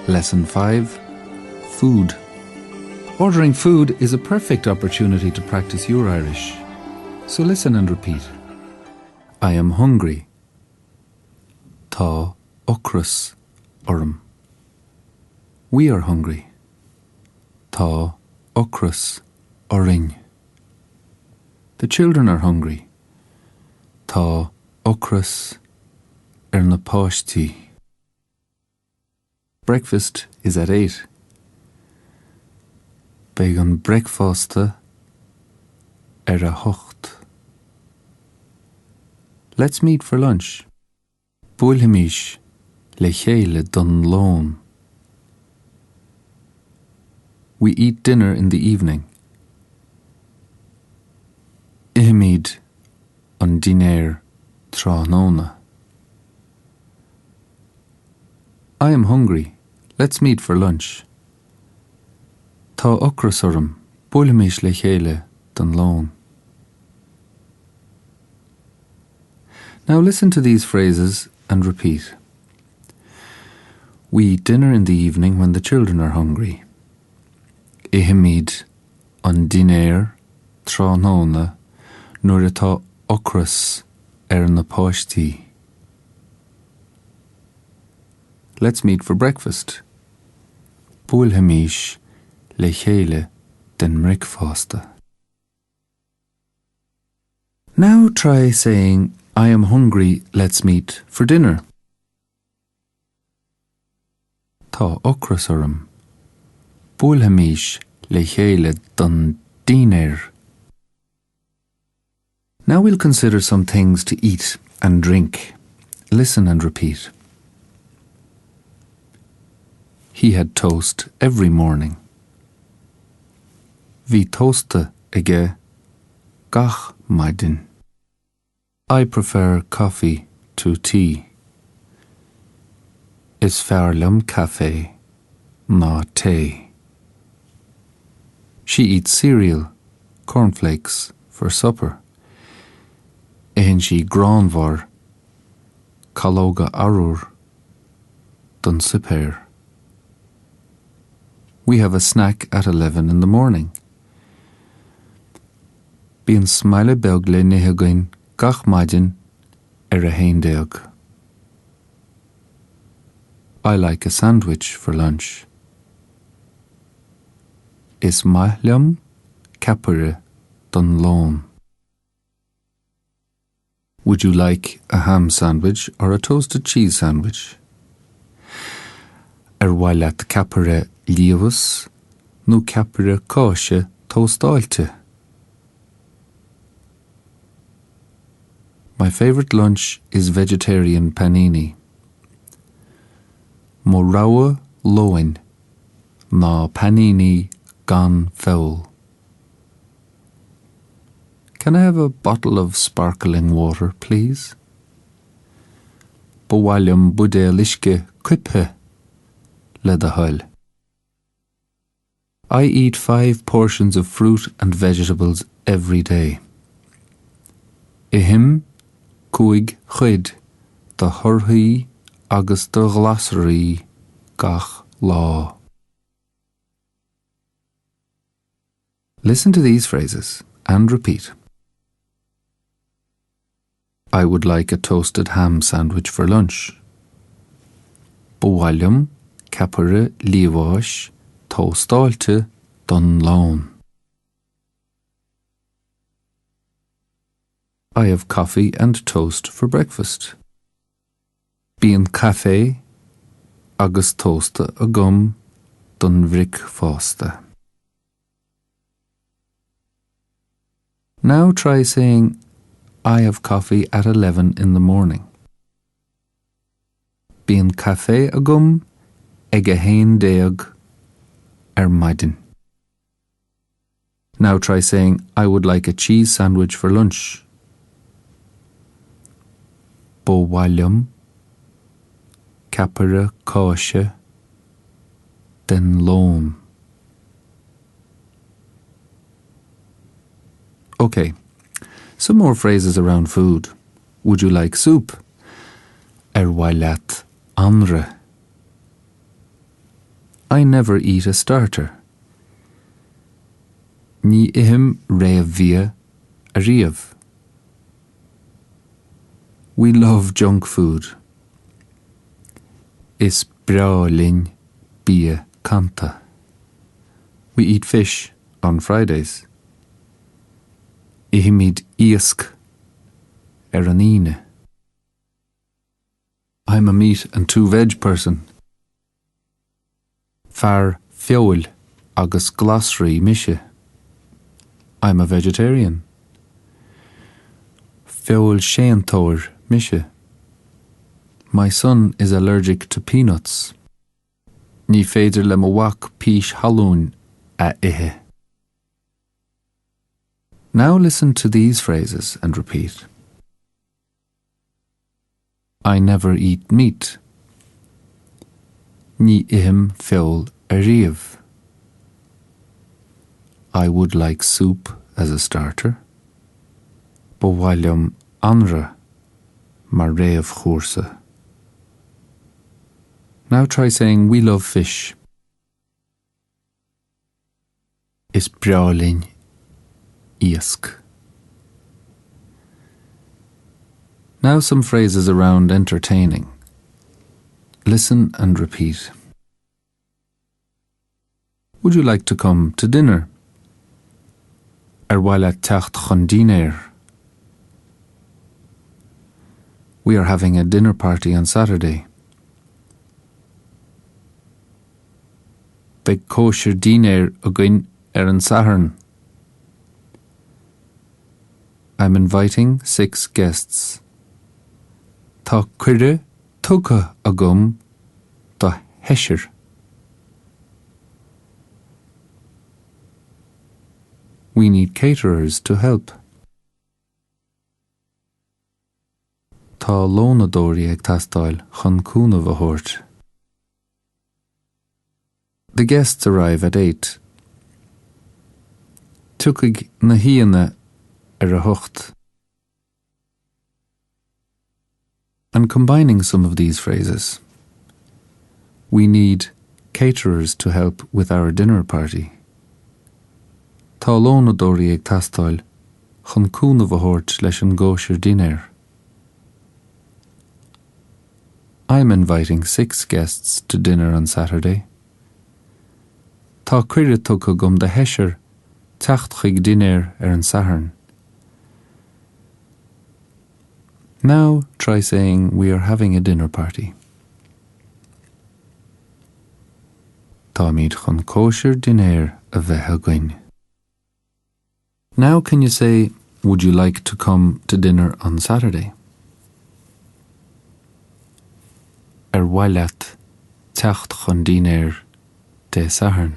Lesson 5 Food. Ordering food is a perfect opportunity to practice your Irish. So listen and repeat. I am hungry. Tá ocras orm. We are hungry. Tá ocras orainn. The children are hungry. Tá ocras ar na páistí. Breakfast is at 8. Beidh an bricfeasta ar a hocht. Let's meet for lunch. Buailfimis le chéile don lón. We eat dinner in the evening. Ithimid an dinnéar tráthnóna. I am hungry. Let's meet for lunch. Tá ocras orm, buailfimis le chéile don lón. Now listen to these phrases and repeat. We eat dinner in the evening when the children are hungry. Ithimid an dinnéar tráthnóna nuair atá ocras ar na páistí. Let's meet for breakfast. Buailfimis le chéile don mbricfeasta. Now try saying, I am hungry, let's meet for dinner. Tá ocras orm. Buailfimis le chéile don dinnéar. Now we'll consider some things to eat and drink. Listen and repeat. He had toast every morning. Bhí tósta aige gach maidin. I prefer coffee to tea. Is fearr liom caife ná tae. She eats cereal, cornflakes, for supper. Itheann sí gránbharr, calóga arbhair, don suipéar. We have a snack at 11 in the morning. Bíonn smaile beag le n-ithe againn gach maidin ar a 11. I like a sandwich for lunch. Is maith liom ceapaire don lón. Would you like a ham sandwich or a toasted cheese sandwich? Ar mhaith leat ceapaire liamhas nó ceapaire cáise tóstáilte? My favourite lunch is vegetarian panini. Mo rogha lóin ná panini gan feoil. Can I have a bottle of sparkling water, please? Ba mhaith liom buidéal uisce coipthe, le do thoil. I eat five portions of fruit and vegetables every day. Ithim cúig chuid de thorthaí agus de ghlasraí gach lá. Listen to these phrases and repeat. I would like a toasted ham sandwich for lunch. Ba mhaith liom ceapaire liamháis tóstáilte don lón. I have coffee and toast for breakfast. Bíonn caife agus tósta agam don bhricfeasta. Now try saying, I have coffee at 11 in the morning. Bíonn caife agam ag a 11 ar maidin. Now try saying, I would like a cheese sandwich for lunch. Ba mhaith liom ceapaire cáise don lón. Okay, some more phrases around food. Would you like soup? Ar mhaith leat anraith? I never eat a starter. Ní ithim réamhbhia ariamh. We love junk food. Is breá linn bia canta. We eat fish on Fridays. Ithimid iasc ar an Aoine. I'm a meat and two veg person. Fear feoil agus glasraí mise. I'm a vegetarian. Feoilséantóir mise. My son is allergic to peanuts. Ní féidir le mo mhac pís thalún a ithe. Now listen to these phrases and repeat. I never eat meat. Ní ithim feoil ariamh. I would like soup as a starter. Ba mhaith liom anraith mar réamhchúrsa. Now try saying we love fish. Is breá linn iasc. Now some phrases around entertaining. Listen and repeat. Would you like to come to dinner? Ar mhaith leat teacht chun dinnéir. We are having a dinner party on Saturday. Beidh cóisir dinnéir againn ar an Satharn. I'm inviting 6 guests. Tá cuireadh tugtha agam do sheisear. We need caterers to help. Tá lónadóirí ag teastáil chun cúnamh a thabhairt. The guests arrive at 8. Tiocfaidh na haíonna ar a hocht. And combining some of these phrases. We need caterers to help with our dinner party. Tá lónadóirí ag teastáil chun cúnamh a thabhairt leis an gcóisir dinnéir. I'm inviting 6 guests to dinner on Saturday. Tá cuireadh tugtha agam do sheisear teacht chuig dinnéar ar an Satharn. Now try saying we are having a dinner party. Táimid chun cóisir dinnéir a bheith againn. Now can you say would you like to come to dinner on Saturday? Ar mhaith leat teacht chun dinnéir Dé Sathairn?